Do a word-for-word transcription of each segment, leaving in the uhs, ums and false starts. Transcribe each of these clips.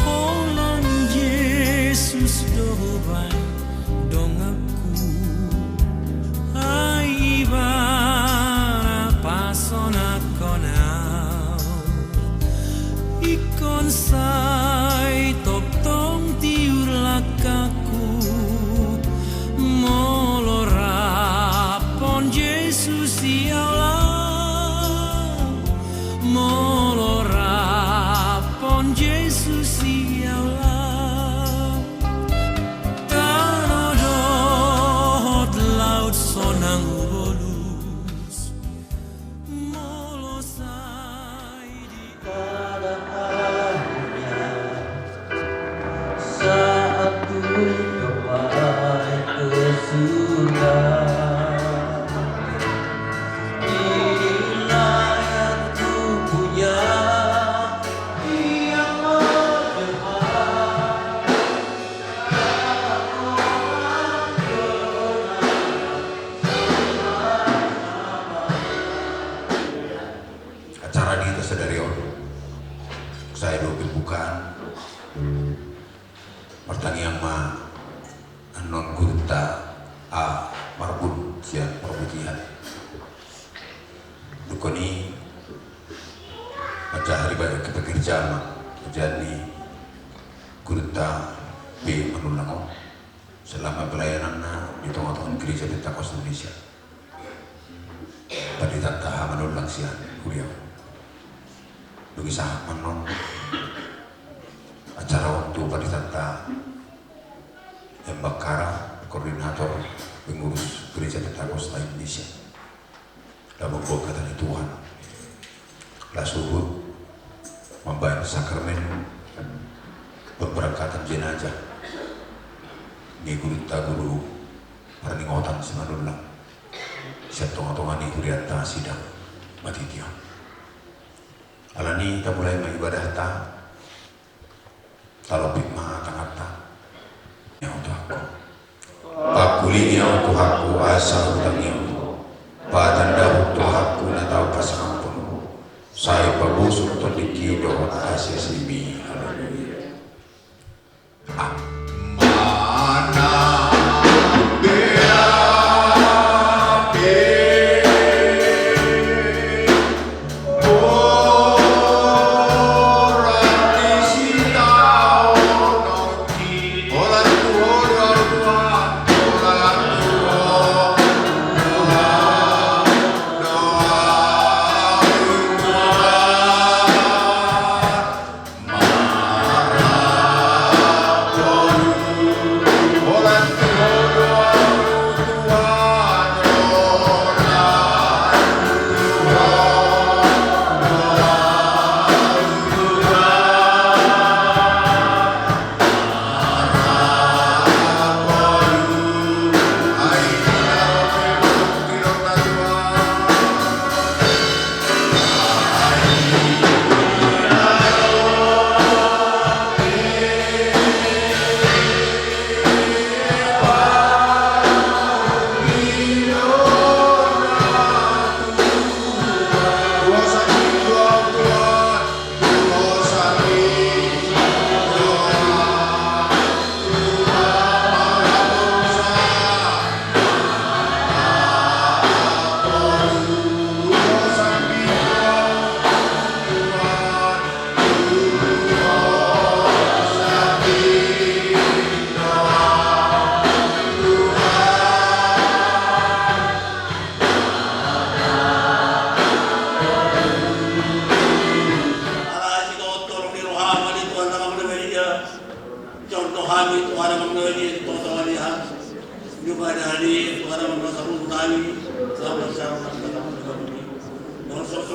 Holan Jesus do baen donganku, ai Ibana pasonanghon au. Ingkon sai tongtong tiur langkangku, molo rap hon Jesus i au laho. Molo rap hon Jesus i au laho. Tano dohot laut sonang hubolus, molo sai di Saat ku capai ke surga, inilah yang ku punya, yang menjadi acara di hita sadari on, sai do pembukaan. Martangiang ma annon gurunta, a, marbun sian parbutihan. Dungkon i manjahari banyak pekerjaan ma, kerjaan ni gurunta P Manullang on selama pelayananna di tongatonga Gereja Pentakosta Indonesia. Panditanta H Manullang sian huria on. Dung i sahat ma annon acara on tu panditanta M Bakkara, koordinator pengurus Gereja Pentakosta Indonesia. Laho mamboan hata ni Tuhan. Laos huhut mambahen sakramen pemberangkatan jenazah ni gurunta Guru Parningotan Simanullang sian tongatonga ni hurianta Sidang Matition. Alani i tamulai ma ibadahta. Talompit ma tanganta. Ia Tuhanku. Pangkulingi au Tuhanku, asa hutangiangku. Patandahon Tuhanku na tau pasangaphon. Sai paboa tondingki dohot hasesimi. Haleluya. Amen.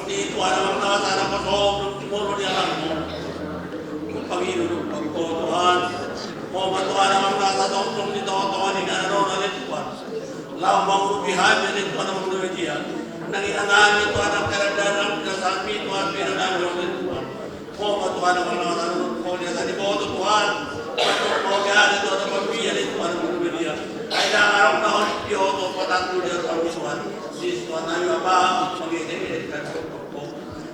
Tuhan, amang na asa na pasombu di molo ni anakmu. Pangido do pangko Tuhan. Ho ma Tuhan, amang na asa tongtong di tongatonga ni na ro na le Tuhan. Laho mangurupi hami le Tuhan, amang na media. Nang iha nami Tuhan, angka na dalan na sami Tuhan, pira nami le Tuhan. Ho ma Tuhan, amang na asa na tongtong di asa di boto Tuhan. Pantong mau di ada Tuhan, amang na media. Ai na ngarong na on di oto patantu di Tuhan. Di Tuhan nami apa, mangkete-kete kan.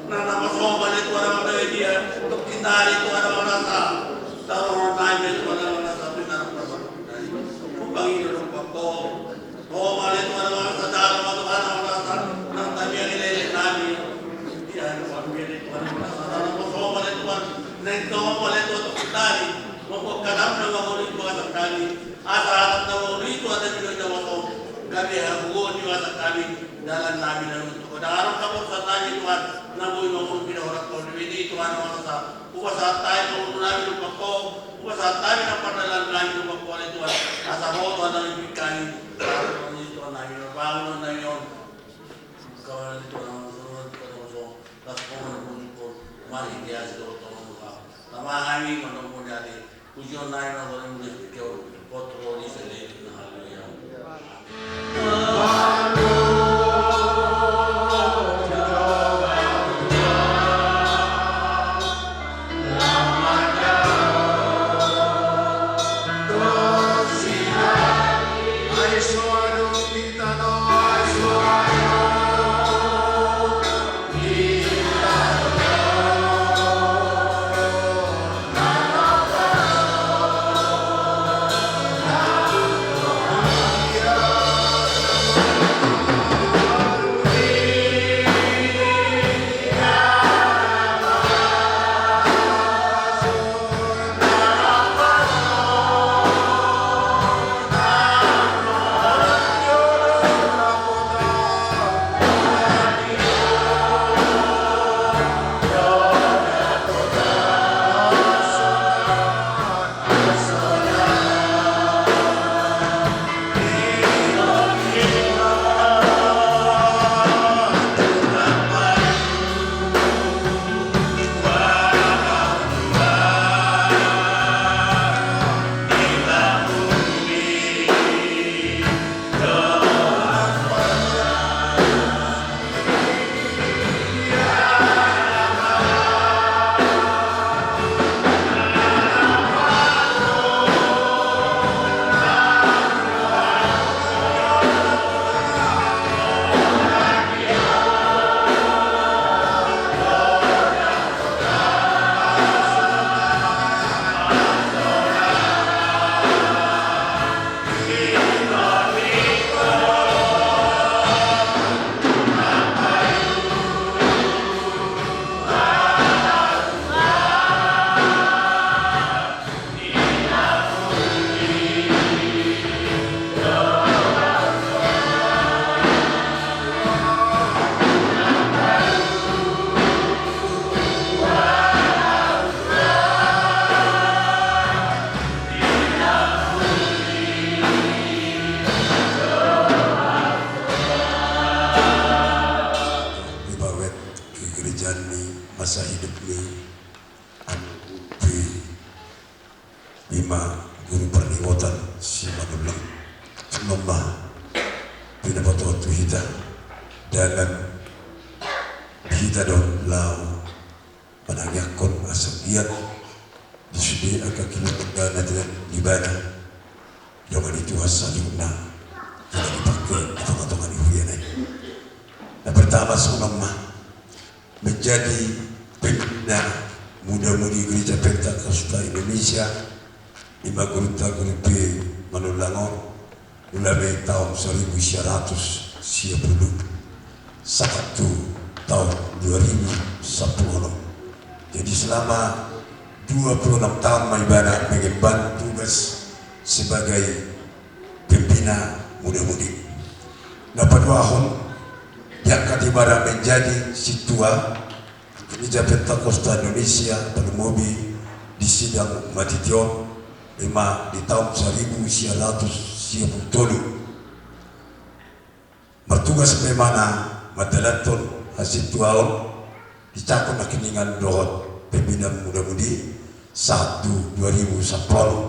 Nang na pasombu ale Tuhan, amang na media, untuk kita ale Tuhan, amang na asa. Taruh orang lain ale Tuhan, amang na asa, kita orang pasombu. Bukan ini orang pasombu. Oh, ale Tuhan, amang na asa, taruh Tuhan, amang na asa. Nang tami yang ini, ini tami. Iya, Tuhan, ini Tuhan, amang na asa. Nang na pasombu ale Tuhan. Nang itu ale Tuhan, untuk kita ale. Mau kata apa, mau itu asa kami. Asa, asa, mau itu asa juga kita pasombu. Kami harus buat juga asa kami. Dalan nami na untuk kota. Arung kapur satanya Tuhan, na boi mangurung pida orang kau di Tuhan, amang na asa. Upa satai mangurung nami lupa kau, upa satai na pardalan nami lupa kau ale Tuhan. Asa ho Tuhan nami bikani. Tuhan nami na bangun nami on. Kawan Tuhan, Tuhan, Tuhan, Tuhan, Tuhan, Tuhan, Tuhan, Tuhan, mari dia sudah Tuhan. Tama hami manunggu dari. Puji on nai na boleh mulai pikir. Potro di sini. Haleluya. Di bawet di gereja ni masa hidup ni anu pe ima guru parningotan si Manullang. Songon ma pinabotohon tu hita dalan hita do laho manangiangkon asa giat di sude angka keluarga na tinggal di bana. Dongan i Tuhan saluhutna na dipangke di tongatonga ni huria na i. Na pertama songon ma menjadi pembina muda-mudi Gereja Pentakosta Indonesia, ima gurunta guru pe Manullang on, mulai taon saribu sia ratus sia pulu sahat tu taon dua ribu sampulu onom. Jadi selama dua puluh enam taon ma ibana mengemban tugas sebagai pembina muda-mudi. Na paduahon, diangkat ibana menjadi sintua Gereja Pentakosta Indonesia, palumobi di sidang matiti on, ima di taon saribu sia ratus sia pulu tolu. Martugas ma ibana mandalanhon hasintuaon Dicakap na kiningan dohot pimpinan muda-mudi sahat tu dua ribu sampulu onom.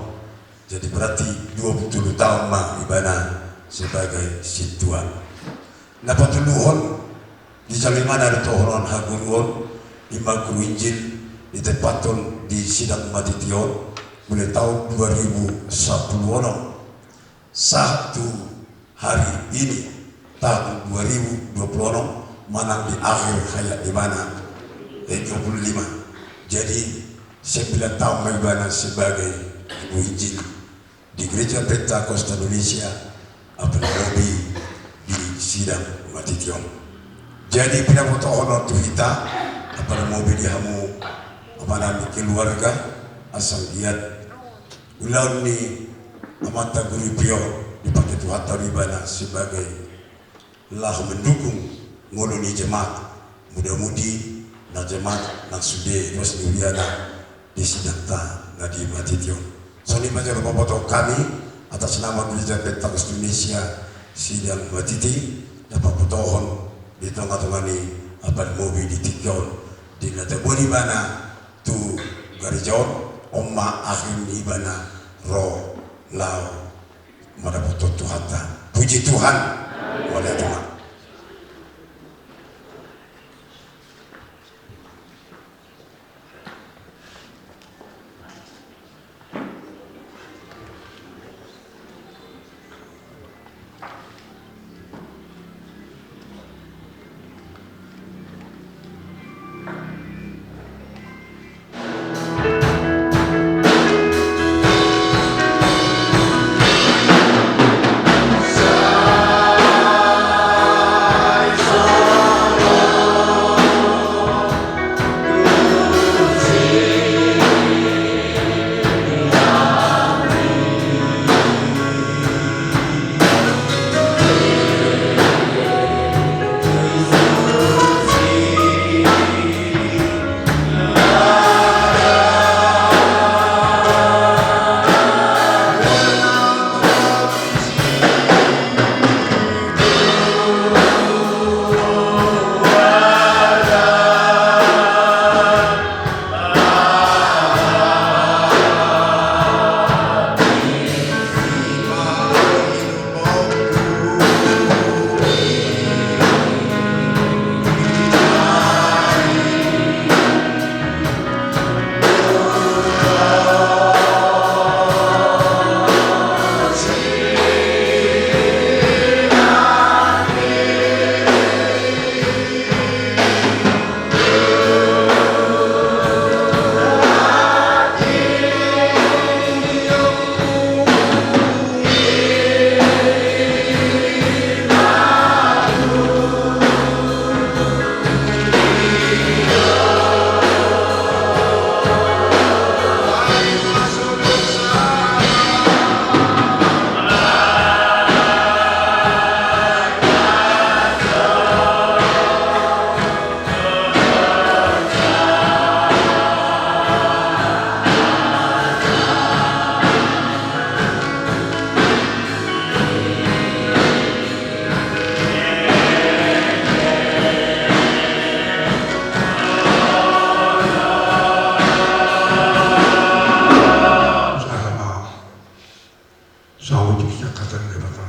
Jadi berarti dua puluh tolu taon ma ibana sebagai sintua. Na patoluhon, dijalo ibana do tohonan haguruon, ima guru Injil, ditempathon di sidang matiti on mulai taon dua ribu sampulu onom sahat tu hari ini, tahun dua ribu dua puluh onom, manang di akhir hayat ibana, eh, dua puluh lima. Jadi, sembilan taon ma ibana sebagai guru Injil di Gereja Pentakosta Indonesia, apala lobi di sidang matiti on. Jadi, pinabotohon on tu hita, apala lobi di hamu, apala di keluarga, asa anggiat ulaon ni amanta guru i pe on dipake Tuhanta do ibana sebagai laho mendukung ngolu ni jemaat, muda-mudi, na jemaat na sude ruas ni huria na di sidangta na di matiti on. Songon i ma jolo pabotohon hami atas nama Gereja Pentakosta Indonesia sidang matiti, na pabotohon di tonga-tonga ni apala lobi di tingki on, di na taboan ibana tu gareja on, on ma akhir ni ibana ro laho mandapothon Tuhanta. Puji Tuhan. Mauliate ma. Sahat ma saotik sian hata ni Debata.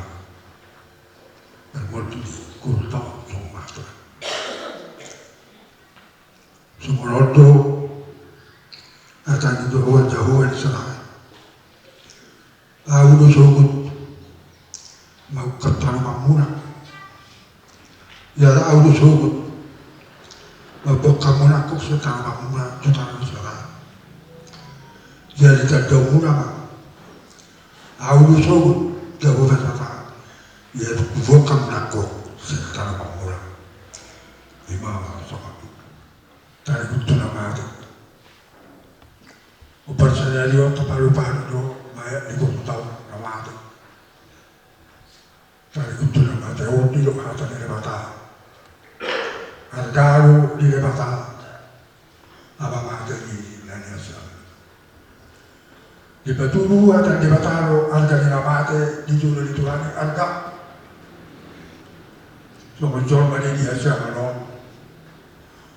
Marmolti di guru taon songon hata. Songon on do hata ni Tuhan Jahowa Israel. Ahu do sogot mangungkap tanomanmuna. Jala ahu do sogot mamboan hamu nangkok sian tanomanmuna tu tano ni Israel. Jadi tandaonmuna ma, ahu do sogot Jahowa Israel. Jadi huboan hamu nangkok sian tanomanmuna. Ima songon i. Taringot tu na mate. Umbahen sadari on tapalu-palu do mayat ni guru taon na mate. Taringot tu na mate on didok hata ni Debata. Arga do di Debata na mate di na nian sian. Dipatudu hata ni Debata do arga ni na mate di jolo ni Tuhan i arga. Songon jolma na di hasiangan on.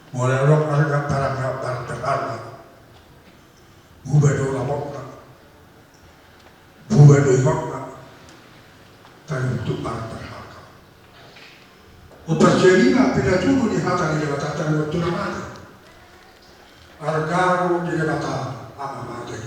Molo adong arga, parangga, parangga, arga. Buba do lapokna, buba do ingotna, taruntuk parangga, arga. Upas jadi ma pinatudu ni hata ni Debata taruhon tu na mate. Arga do di Debata, Ama mate.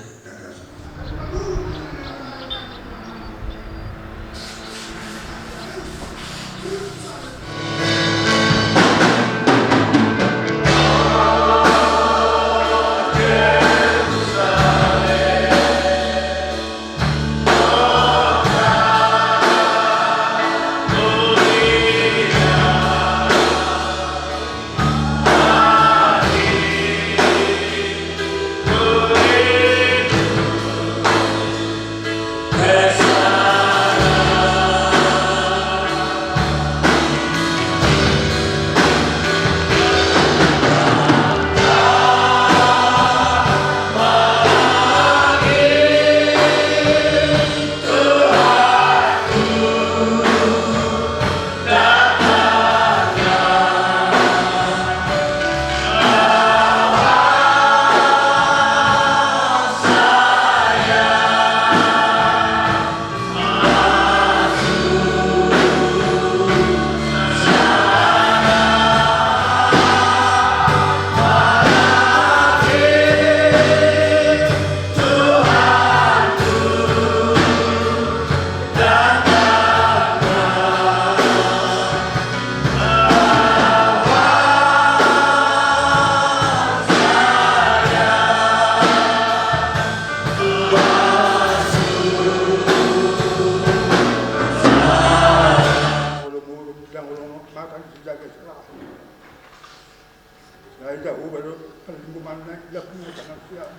Sai Jahowa do parlinggomanna i, laku na tangan sian.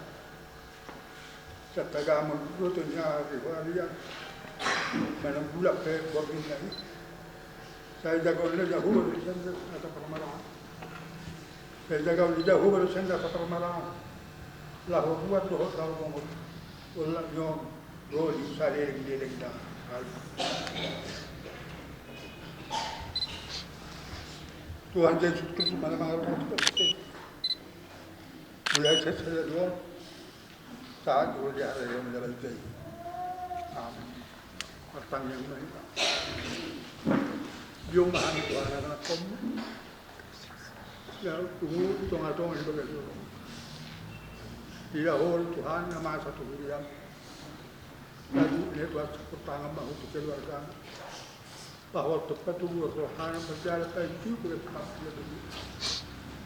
Satagamon do tu ni ari harian, manang bulan pe borngin na i. Sai jagaon ni Jahowa do sian nasa parmaraan. Sai jagaon ni Jahowa do sian nasa parmaraan. Laho ruar dohot laho bongot. Olat ni on ro di saleleng ni lelengna. Amen. Tuhan Jesus Kristus, mana mangarahon kita. Mulai saya sadari on, saat dulu di hari yang lebih baik. Amin. Martangiang ma hita. Dia ma hami Tuhan, anak-anakmu. Ya, tunggu di tonga-tonga di bagas. Dia hol Tuhan, nama satu hurian. Lagu ne Tuhan, sampur tangan ma tu keluarga. Bahwa tempat tu buat rohana berjalan baik juga, tetap dia dulu.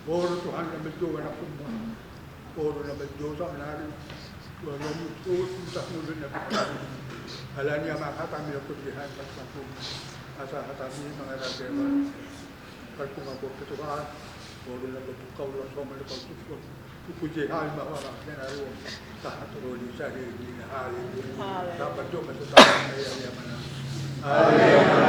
Boru Tuhan na menjou anak umum. Boru na menjou saunari. Tuhan na menjou, entah mulu na menjou. Alani ama kata mila kudihan, pas aku. Asa hata mi mengarah dewa. Pas aku mampu ke Tuhan. Boru na menjou kau lah sama depan tutup. Puji hal bahwa anak dan ayu. Sahat roli sari. Haleluya. Haleluya. Dapat jom masuk tangan saya, ya, mana? Haleluya.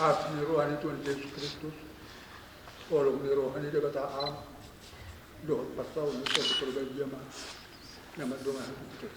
Asi ni roha ni Tuhan Jesus Kristus, holong ni roha ni Debata Ama, dohot pasahat ni Tondi Porbadia ma, na mandongani hita.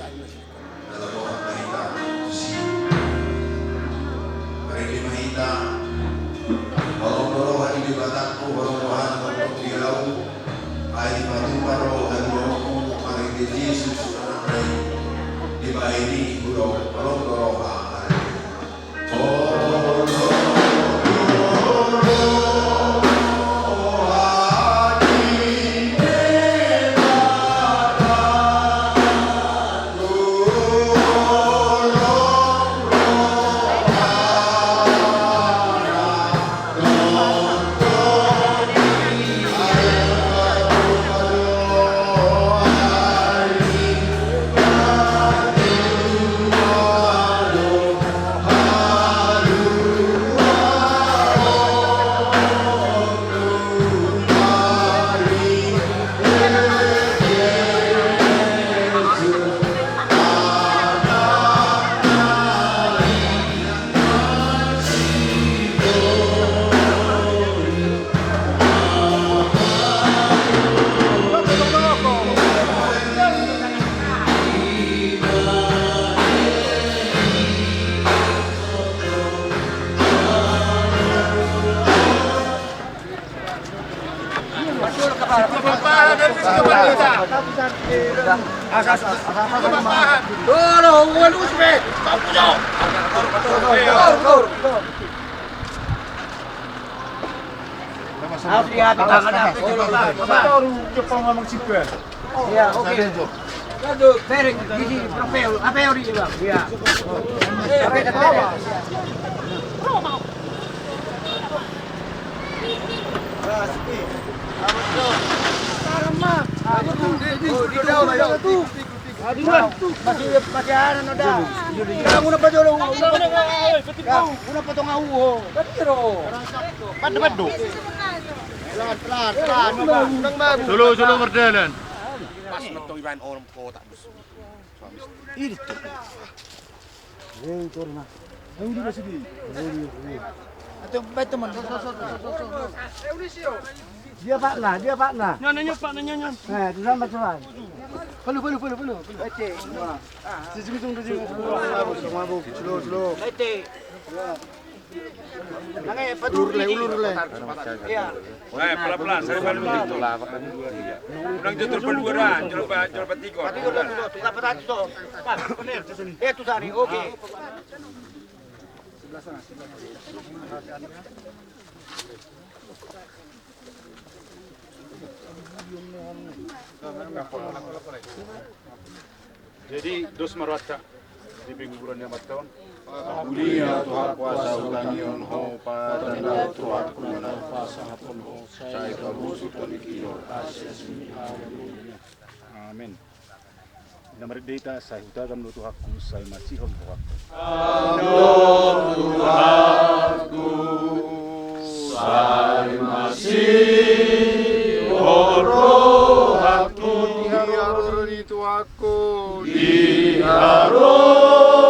Dalam roha ma hita tusi. Marende ma hita. Holong do roha di Debatangku, holong do roha na tongtong di ahu. Ai dipatupa do haliluonmu marende Jesus Anakmu. Dibahen i hudok holong do roha. Iya, oke. Lanjut. Bereng, di sini, Rafael. Rafael di sini, Bang. Iya. Oke, oke. Masih, masih ada noda. Unang potong ahu. Padu, padu. Pelan, pelan, pelan. Unang mabuk. Solo, solo mardalan. Pas metong iban orang kota. Ini tuh. Eh, turun lah. Eh, udah sudah. Atau baik teman. Dia Pak nah, dia Pak nah. Nyonya, nyonya, Pak, nyonya, nyonya. Eh, di sana, Pak. Perlu, perlu, perlu, perlu. Oke. Sisi ujung, sisi ujung. Mabuk, mabuk. Slow, slow. Oke. Ulur le, ulur le. Iya. Eh, pelan-pelan, saya baru begitu. Unang jatuh berdua dah, coba, coba tiga. Tiga, tiga, tiga, tiga, tiga. Eh, tuh, Sani, oke. Jadi, dos ma rohanta di penguburan ni amanta on. Ampunia Tuhan kuasa, hulangihon ho, patanda rohakku na pasahathon ho, sai pabosuhon i. Amen. Na marende hita, sai hutagam do rohakku, sai masihol rohakku. Tanda rohakku, sai masihol rohakku. Di haroro ni Tuhanku, di haroro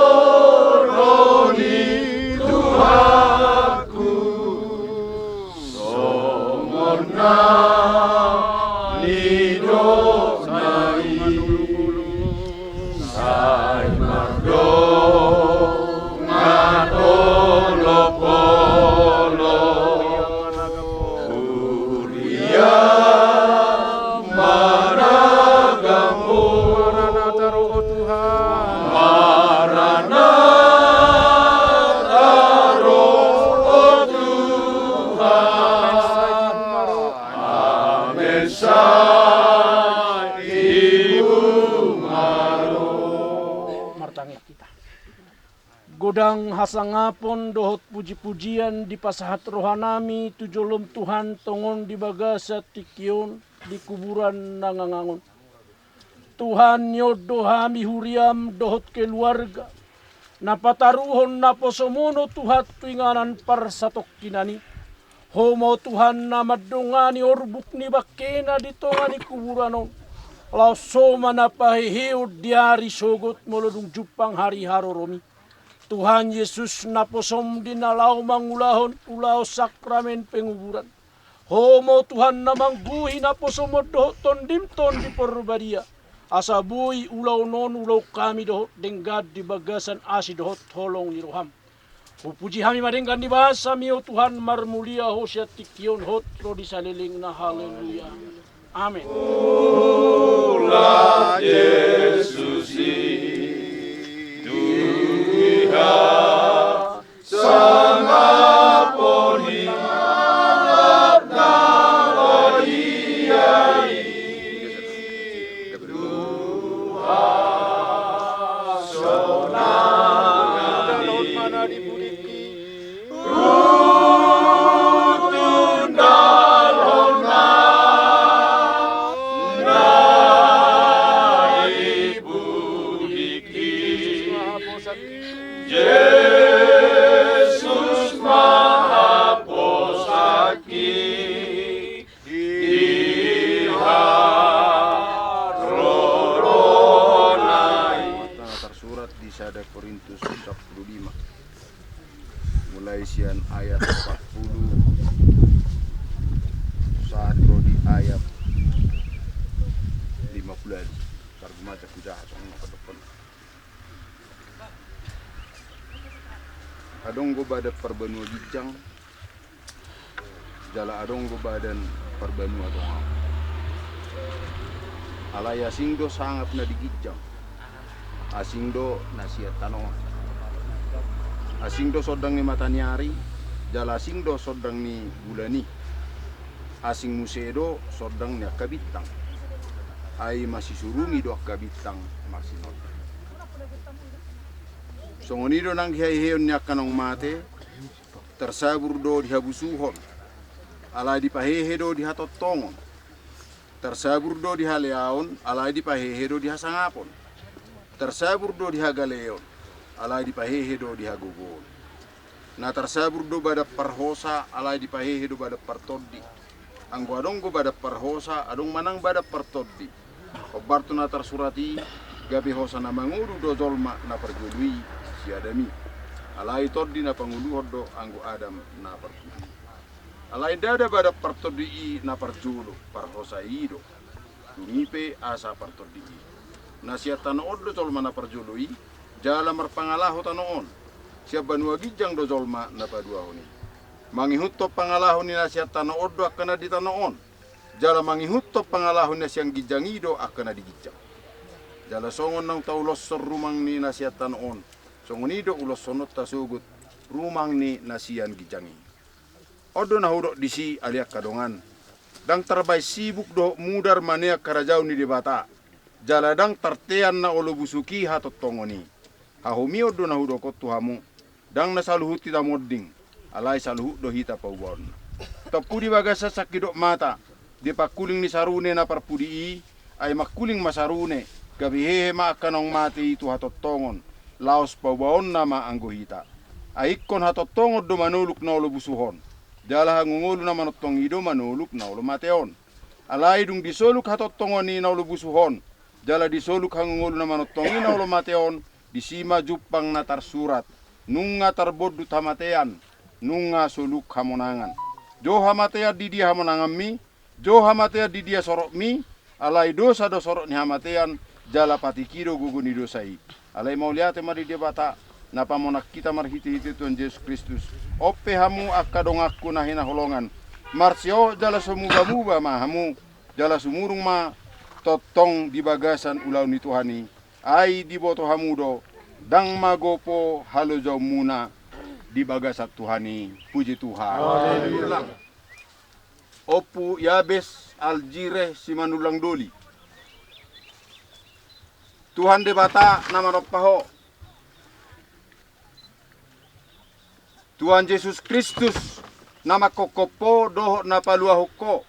ni Tuhanku. Songon na nidokna i, sai mardongan olopolop. Huria managam Ho. Maranatha ro, o Tuhan. Maranatha ro, o Tuhan. Amen, sai Ibuma ro. Martangiang hita. Godang hasangapon dohot puji-pujian dipasahat rohanami tu jolom Tuhan tongon di bagasan tingki on di kuburan na ngangangon. Tuhan, ni on do hami huriam dohot keluarga, na pataruhon naposom on, o Tuhan, tu inganan parsatongkinan i. Ho ma, o Tuhan, na mandongani orbuk ni bangkena di tonga ni kuburan on, laos ho ma na paheheon di ari sogot molo dung jumpang hari harorom i. Tuhan Jesus, naposom di na laho mangulahon ulaon sakramen penguburan. Ho ma, o Tuhan, na manggohi naposom on dohot Tondim, Tondi Porbadia. Asa boi ulaon on ulaon hami dohot denggan di bagasan asi dohot holong ni roham. Hupuji hami ma denggan di basa mi, o Tuhan, marmulia Ho sian tingki on hot ro di salelengna. Haleluya. Amen. Ulang Jesus i, Tuhan, sangap on i, mangalap na badia i, Tuhan, sonang i. Rutundalhon na, na i pudingki. Jesus ma haposanki di haroroan i. Tarsurat di sada Korintus sampulu lima. Mulai sian ayat empat puluh sahat ro di ayat lima puluh. Targumata kujaha songon na padokkon. Adong do badan parbanua ginjang, jala adong do badan parbanua tonga. Alai asing do sangap na di ginjang, asing do na sian tano on. Asing do sondang ni mataniari, jala asing do sondang ni bulan i. Asing muse do sondang ni angka bintang. Ai masisurungi do angka bintang marsinondang. Songon i do nang di haheheon ni angka naung mate, tarsabur do di habusuhon, alai dipahehe do di hatongtongon. Tarsabur do di haleaon, alai dipahehe do di hasangapon. Tarsabur do di hagaleon, alai dipahehe do di hagogoon. Na tarsabur do badan parhosa, alai dipahehe do badan partondi. Anggo adong do badan parhosa, adong ma nang badan partondi. Hombar tu na tarsurat i, gabe hosa na mangolu do jolma na parjolo i, si Adam i. Alai tondi na pangoluhon do anggo Adam na parpudi. Alai ndada badan partondi i na parjolo, parhosa i do. Dung i pe asa partondi i. Na sian tano on do jolma na parjolo i, jala marpangalaho tano on. Sian banua ginjang do jolma na paduahon i. Mangihuthon pangalaho ni na sian tano on do angka na di tano on. Jala mangihuthon pangalaho ni na sian ginjang i do angka na di ginjang. Jala songon naung tauloshon rumang ni na sian tano on, songon i do uloshononta sogot rumang ni na sian ginjang i. On do na hudok disi, ale angka dongan. Ndang tarbaen sibuk dohot mudar manean harajaon ni Debata. Jala ndang tartean na olo busuk i hatongtongon i. Hahomion do na hudok on tu hamu. Ndang na saluhut hita monding, alai saluhut do hita paubaonna. Tompu di bagasan sangkidop mata, di pangkuling ni sarune na parpudi i, ai mangkuling ma sarune, gabe hehe ma angka naung mate i tu hatongtongon, laos paubaonna ma anggo hita. Ai ingkon hatongtongon do manoluk na olo busuk on, jala hangoluan na manongtong i do manoluk na olo mate on. Alai dung disoluk hatongtongon i na olo busuk on, jala disoluk hangoluan na manongtong i na olo mate on, disi ma jumpang na tarsurat: Nunga tarbondut hamatean, nunga soluk hamonangan. Jou hamatean, di dia hamonanganmi? Jou hamatean, di dia sorotmi? Alai dosa do sorot ni hamatean, jala patik i do gogo ni dosa i. Alai mauliate ma di Debata, na pamonang hita marhitehite Tuhan Jesus Kristus. On pe hamu angka donganku na hinaholongan, marsihohot jala so mubamuba ma hamu, jala sumurung ma tongtong di bagasan ulaon ni Tuhan i. Ai diboto hamu do, ndang magopo halojaonmuna di bagasan Tuhan i. Puji Tuhan. Haleluya. Ompu Yabes Aljire Simanullang Doli. Tuhan Debata na manompa ho. Tuhan Jesus Kristus na mangkophop ho dohot na paluahon ho.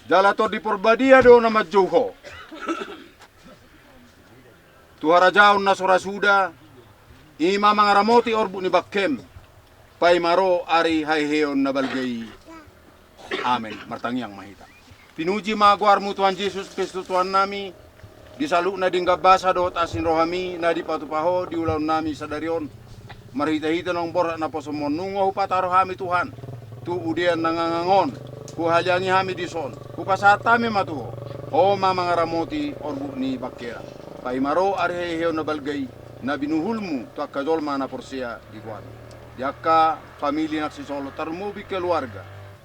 Jala Tondi Parbadia do na manjou ho. Tu harajaon na so ra suda, i ma mangaramoti orbuk ni bangkem, paima ro ari haheheon na balga i. Amen. Martangiang ma hita. Pinuji ma goarmu Tuhan Jesus Kristus Tuhannami, di saluhutna denggan basa dohot asi ni rohami na dipatupa ho di ulaonnami sadari on. Marhitehite naung borhat naposonmu on nunga hupataru hami Tuhan, tu udean na ngangang on, huhaliangi hami dison, hupasahat hami ma tu ho, ho ma mangaramoti orbuk ni bangkena. Paima ro ari haheheon na balga i, na binuhulmu tu angka jolma na porsea di goarmu. Di angka famili na sisolo, tarlumobi keluarga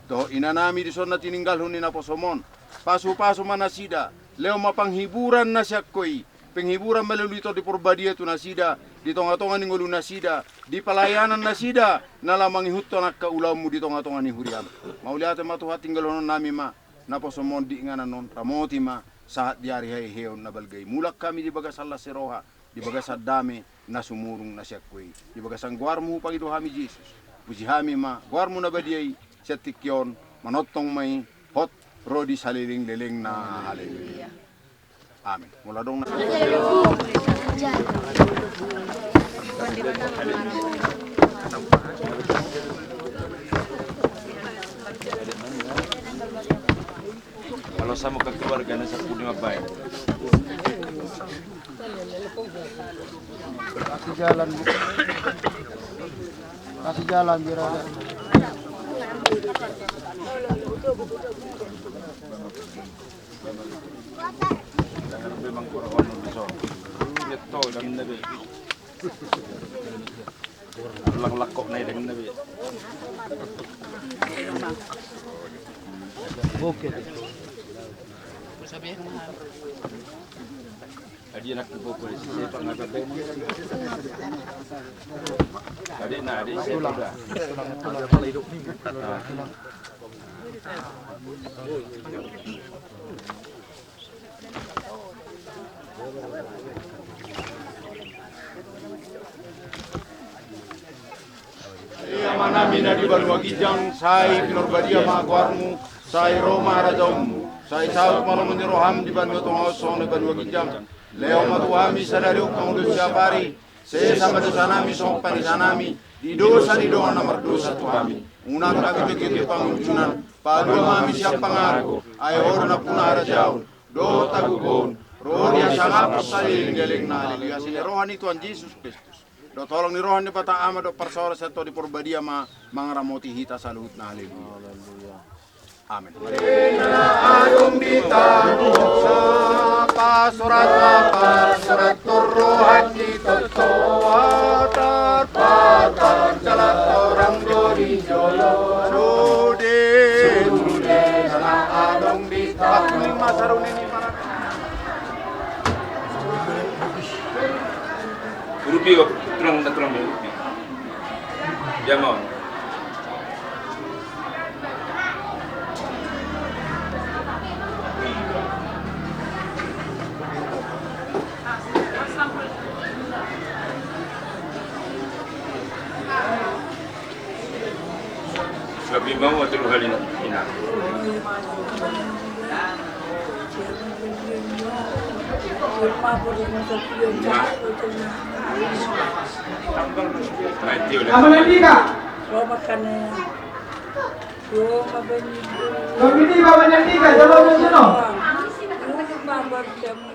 dohot inanami dison na tininggalhon ni naposomon, pasupasu ma nasida, lehon ma panghiburan na sian ho i, penghiburan melalui Tondi Porbadia tu nasida, di tongatonga ni ngolunasida, di pelayanan nasida, na laho mangihuthon angka ulaonmu di tongatonga ni huriam. Mauliate ma Tuhan, tinggalhononnami ma naposomon di inganan on, ramoti ma sahat di ari haheheon na balga i. Mulak hami di bagasan las ni roha, di bagasan dame na sumurung na sian ho i. Di bagasan goarmu hupangido hami Jesus. Puji hami ma goarmu na badia i, sian tingki on manongtong ma i, hot ro di salelenglelengna. Haleluya. Amin. Molo adong na. Molo samo keluarga na sampulu lima bae. Kasih jalan, Bu. Kasih jalan biar ada. Oke. Adi nak buku di sini, Pak, nggak ada. Adi, nah, adi, saya udah. Ia manami na di banua ginjang, sai pinarbadia ma goarmu, sai ro ma harajaonmu, sai saut ma lomo ni roham di banua tonga on songon na di banua ginjang. Lehon ma tu hami sadari on hangoluan siapari, sesa ma dosanami songon panesanami di dosa ni dongan na mardosa tu hami. Unang hami togihon tu pangunjunan, palua ma hami sian pangago, ai Ho do nampuna harajaon dohot hagogoon ro di hasangapon saleleng ni lelengna. Haleluya. Asi ni roha ni Tuhan Jesus Kristus dohot holong ni roha ni Debata Ama dohot parsaoran ni Tondi Porbadia ma mangaramoti hita saluhutna. Haleluya. Amin. Adong di tano, sapasurat, sapasurat tu roha ni Debata, tarpatang jala torang do di jolo. Sude, sude na adong di tano. Aku ni masa runi ni para. Rupi, tulang, tulang, rupi. Dia mau. Gabe mau atau lu halin ina. Nah. Nah, itu udah. Apa nanti, Kak? Roma kane. Roma bani. Roma ini, Bapak nanti, Kak, jalan ke sana. Roma bani.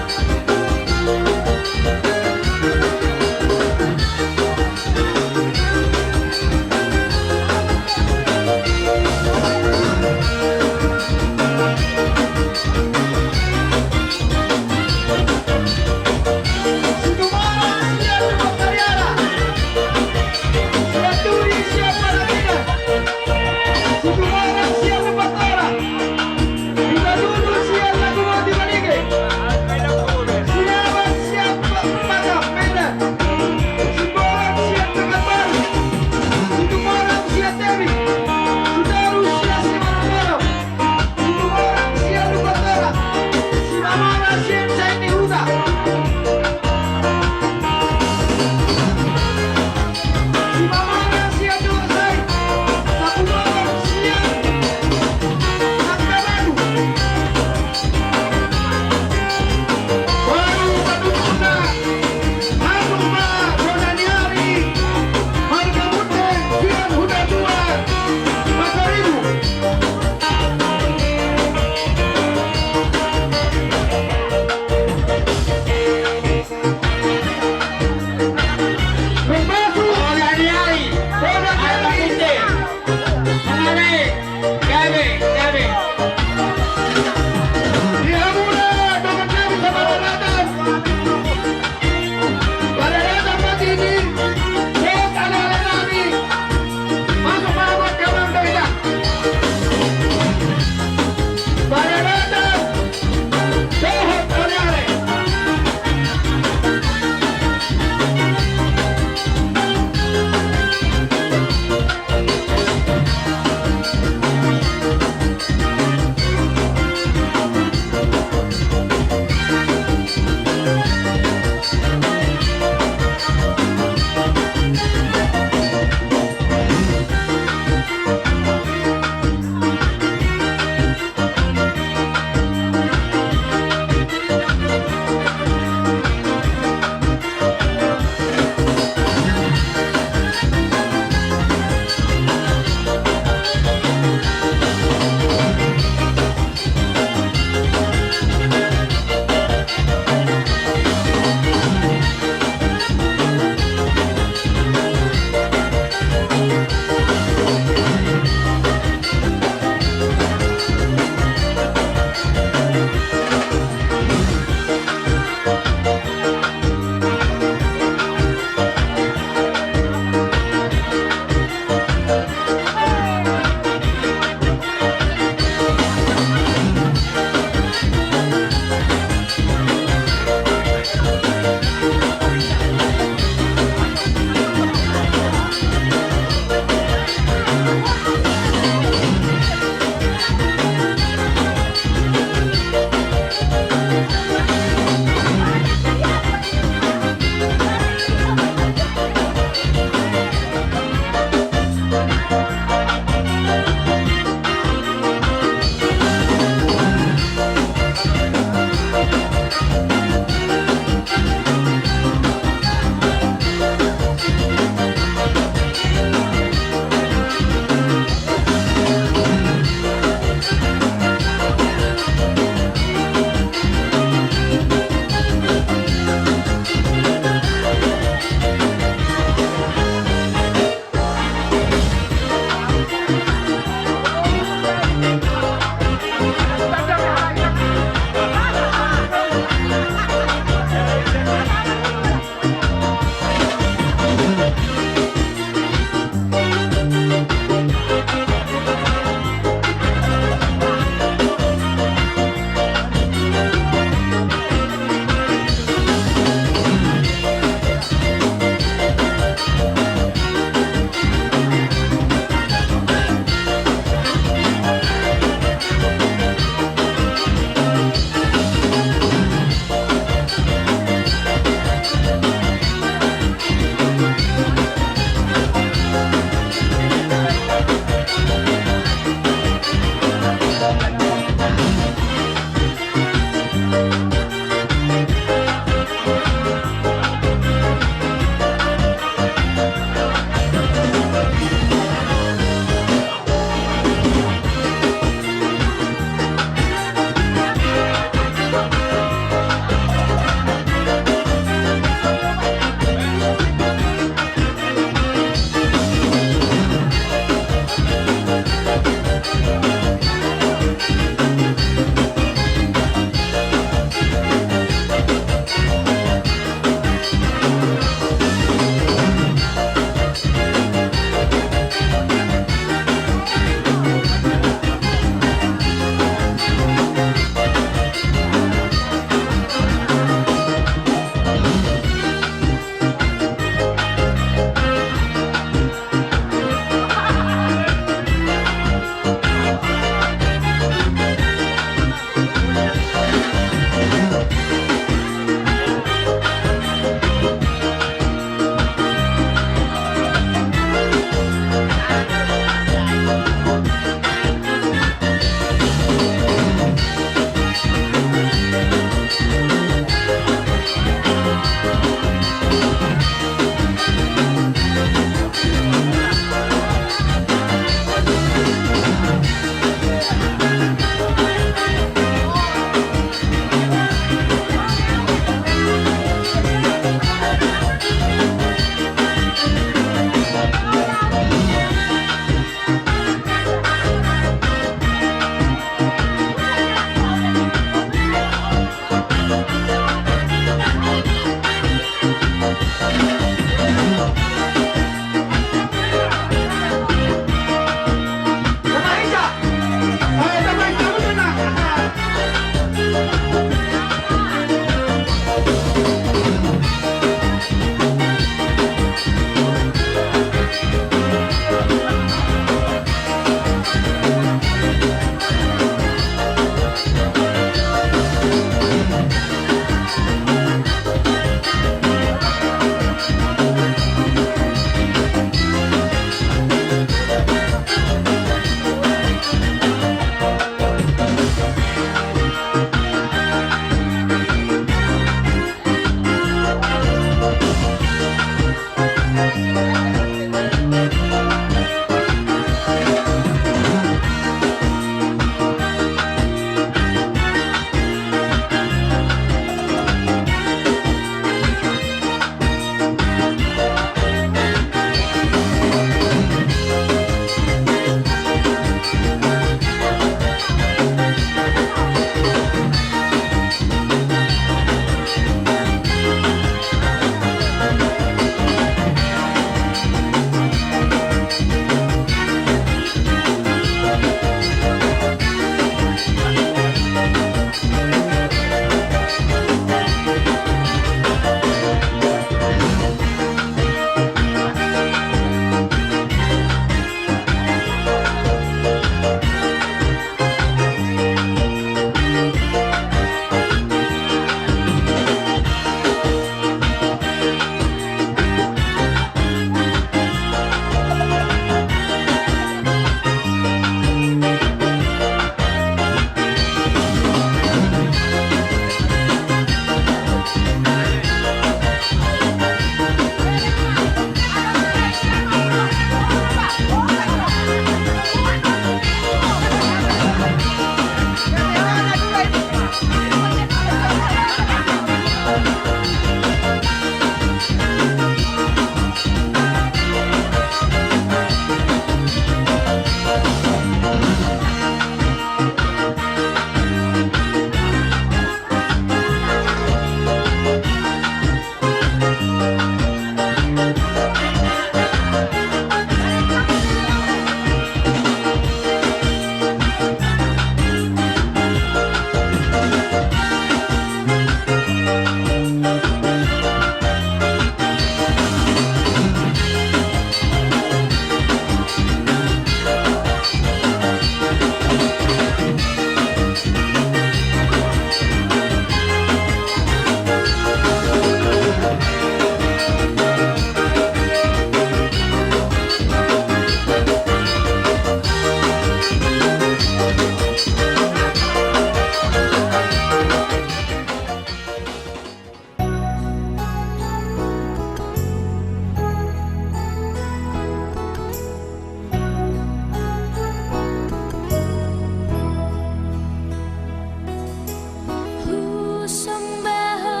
Husomba Ho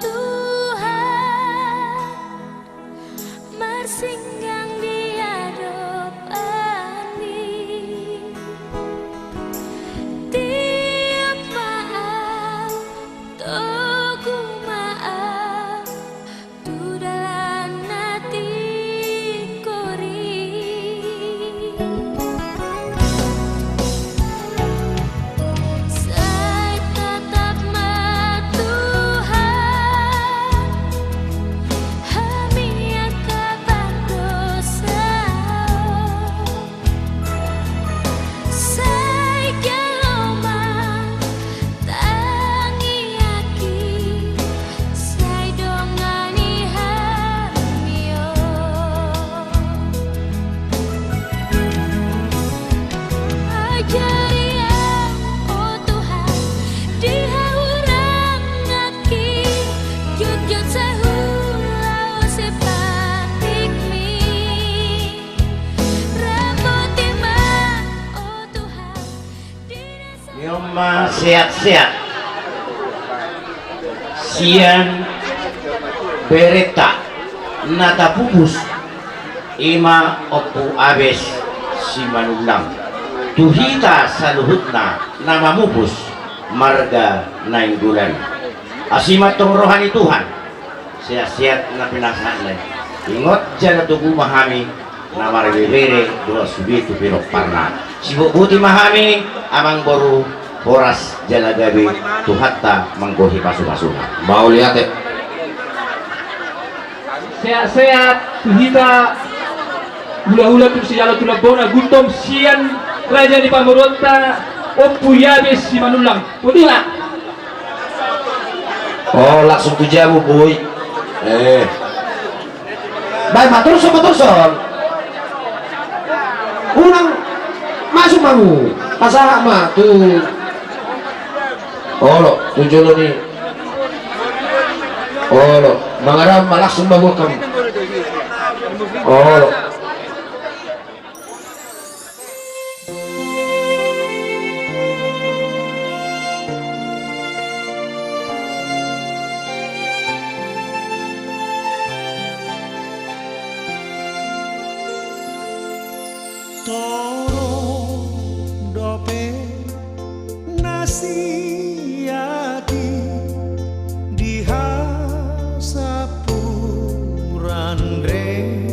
Tuhan, marsinggang di adopanMi. Tiop ma au, togu ma au, tu dalan na tingkori. Sai tatap ma Tuhan, hami angka pardosa. Sai jalo ma tangiangki, sai dongani hami on. Ajari au, o Tuhan, di hahuranganki, jotjot sahat laos sipantikMi. Ramoti ma, o Tuhan, di dasa. Nion ma sehat-sehat sian berenta na tapupus, i ma Ompu Abes Simanullang, tu hita saluhutna na mamupus marga Nainggolan. Asi ma antong roha ni Tuhan, Sehat-sehat na pinasahatna i. Ingot jala togu ma hami na marbebere dohot sude tu pinomparna. Sibotboti ma hami, amangboru, horas jala gabe, Tuhanta manggohi pasupasuna. Mauliate. Sehat-sehat tu hita, hulahula tu sijalo tu lambona, gultom sian raja ni pamoruonta, Ompu Yabes Simanullang. Putih, Pak. Oh, langsung tu jabu, boy. Eh. Baik, matur suhun, matur suhun. Unang masuk ma hamu. Pasahat ma tu. Olo, tu jolo ni. Olo, mangaram ma langsung ma buat kam. Olo. Torop dope na siati di hasampuran re.